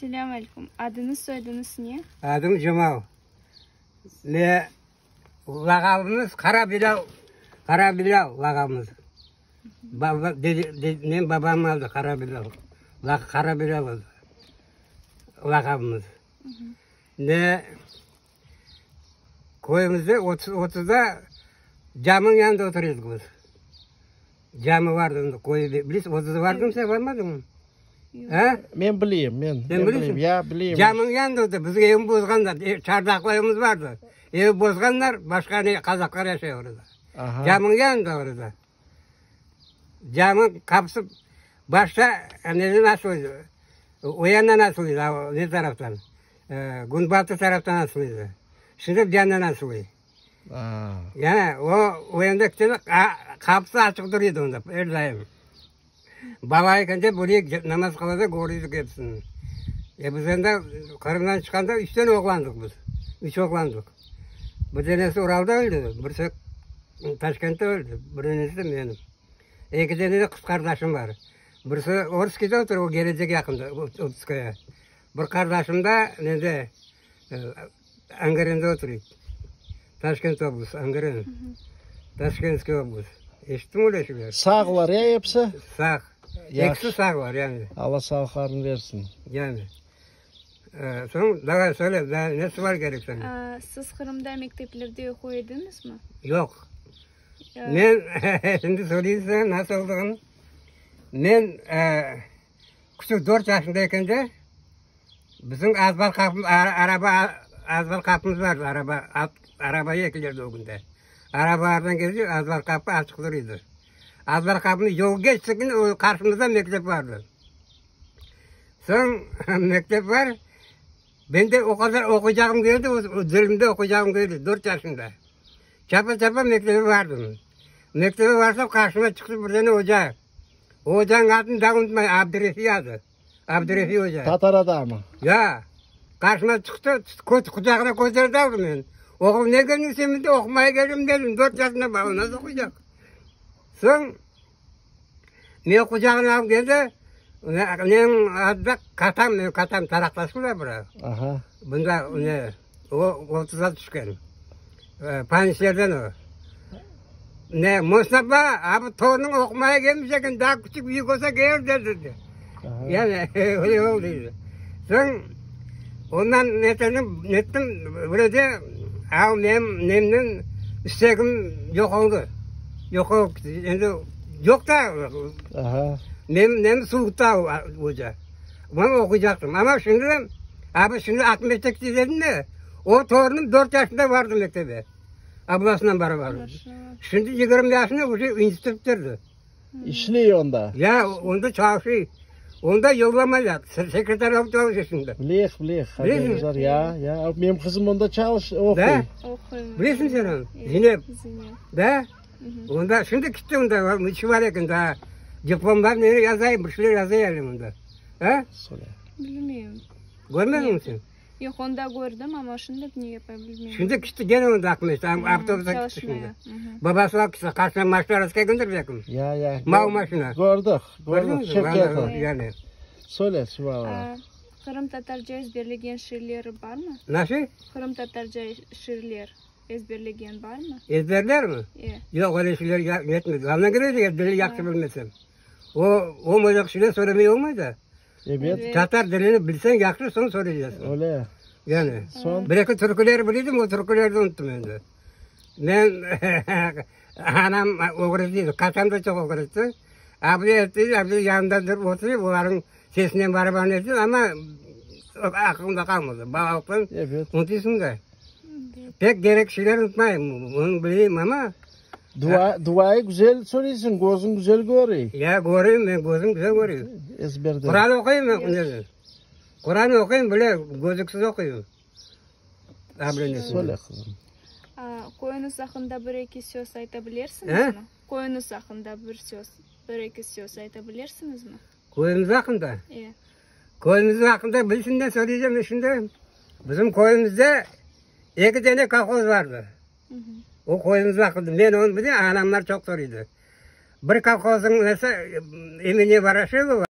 Selâm aleyküm. Adıñız, soyadıñız ne? Adım Cemal. Ne lağabımız Qara Bilâl, Qara Bilâl lağabımız. Baba, dede, de, menim babamnıñ adı Qara Bilâl. Qara Bilâl adı lağabımız. Ne köyümizde otuzda camınıñ yanında otura edik biz. Cami vardı onda köyde. Bilesiñ, otuzda vardıñmı sen, barmadıñmı? A? Men bileyim, men. Sen bilesiñ? Ya, bileyim. Camınıñ yanında otur. Bizim evni bozğanlar. Çardaqlı evimiz vardı. Evi bozğanlar, başqa ne, qazaqlar yaşay orada. Aha. Camınıñ yanında orada. Camınıñ qapısı başta neden açılıydı? O yandan açılıydı, ne taraftan? Künbatı taraftan açılıydı. Şimdi bu yandan açılıy. Yani o, o yanda kitene qapısı açıq durıydı onda er daim. Bala ekende buraya namaz qılada körüydik episini. E biz endi Qırımdan çıqqanda üç tane oğlandıq biz. Üç oğlandıq. Bir tanesi Uralda öldi, birisi Taşkentte öldi, bir tanesi de menim. Eki tane de qız qardaşım bar. Birisi Orskiyde otura, o gelecek yaqında, Opskaya. Bir qardaşım da nede, Angarende oturıy. Taşkent oblast, Angaren. Taşkentskiy oblast. Eşittiñmi öyle şeyler? Sağlar ya episi? Sağ. Ekisi sağlar yani. Alla sağlıqlarını bersin. Yani. Soñ, davay, söyle, daa ne sual kerek saña? Siz Qırımda mekteplerde oquy ediñizmi? Yoq. Men, şimdi söyleyim saña nasıl olduğını. Men küçük dört yaşında ekende, Bizim azbar qapımız, araba, azbar qapımız vardı, araba, at, araba ekilerdi o künde. Arabalardan keldi, azbar qapı açıq durıydı. Azbar qapını yol keçtik, o qarşımızda mektep vardı. Soñ mektep var, ben de o qadar oquycağım keldi, o dilimde oquycağım keldi, dört yaşında. Çapa-çapa mektebe vardım. Mektebe varsam, qarşıma çıqtı bir dane oca. O ocanıñ adını daa unutmayım, Abdurefi adı. Abdurefi oca. Tatar adamı. Ya. Qarşıma çıqtı, qucağına köterdi aldı meni. Oğlum, ne keldiñ sen mında? Oqumaya keldim dedim. Dört yaşında bala nasıl oquycaq? Soñ, meni qucağına alıp keldi. Neniñ adı da katam, menim katam taraqlaşqan biraz. Aha. Bunda ne, o otuzğa tüşken. Panislerden o. Ne, Mustafa, a bu torunıñ oqumaya kelmiş eken, daa küçük, büyük olsa kelir dedi. Yani, öyle oldı işte. Soñ, ondan netenim, nettim, böyle de, a menim nemden istegim yoq oldı. Yoq olıp ketti. Endi yoq da, menim nem suvuttı oca. Men oquycaqtım. Amma şimdi, a bu şimdi Aqmescitke dedim de, o torunım dört yaşında bardı mektebe. Ablasınan barabar. Şimdi 20 yaşında uje institut bitirdi. İşley onda. Ya, onda çalışıy. Onda yollamaylar. Sekreter olıp çalışa şimdi. Bileh, bileh. Haberimiz bar. Ya, ya. Menim qızım onda çalış, oquy. Da? Oquy. Bilesiñ sen onı? Zinep. Zinep. Da? Onda şimdi kitti onda. İşi bar eken daa. Diplomlar ne yazay, bir şeyler yazay ali onda. A? Söyle. Bilmeyim. Körmediñmi sen? Yoq, onda kördim, amma şimdi ne yapay bilmeyim. Şimdi kitti gene onda Aqmescit, avtobusta kitti şimdi. Babası alıp kitti, qarşıdan maşina rast kelgendir belkim. Ya, ya. Mavi maşina. Kördik, kördik, Şevket. Yani. Söyle, Sübala. Qırımtatarca ezberlegen şiirleri barmı? Nasıl? Qırımtatarca şiirler ezberlegen barmı? Ezberlermi? E. Yoq, öyle şeyler netmedi. Andan keledi, dili yahşı bilmesem. O, o moydaq şeyler söylemey olmay da. Ebet. Tatar dilini bilseñ yahşı, soñ söyleyceksin. Öyle. Yani. Soñ? Bir-eki türküler biliydim, o türkülerni unuttım endi. Men anam ögretiydi, katam da çoq ögretti. Abla etti, abla yanında durıp oturıp, olarnıñ sesinen baraban ettim, amma aqılımda qalmadı. Balalıqtan Ebet. unutıyorsun da. Pek kerek şeyler unutmayım, onı bileyim, amma. Dua, duayı güzel söyleysiñ, közüñ güzel körüy. Ya, körüyim, men közüm güzel körüy. Ezberden. Quran oquyım men, Quran oquyım, bile, gözlüksiz oquyım. Söyle, qızım. Köyüñiz aqqında bir-eki söz ayta bilersiñizmi? Köyüñiz aqqında bir söz, bir-eki söz ayta bilersiñizmi? Köyümiz aqqında? E. Köyümizniñ aqqında bilsin de söyleycem şimdi. Bizim köyümizde eki tane kolhoz vardı. O köyümüz aqqında men onı bilem, anamlar çoq soruy edi. Bir kolhoznıñ nesi imeni Voroşilova.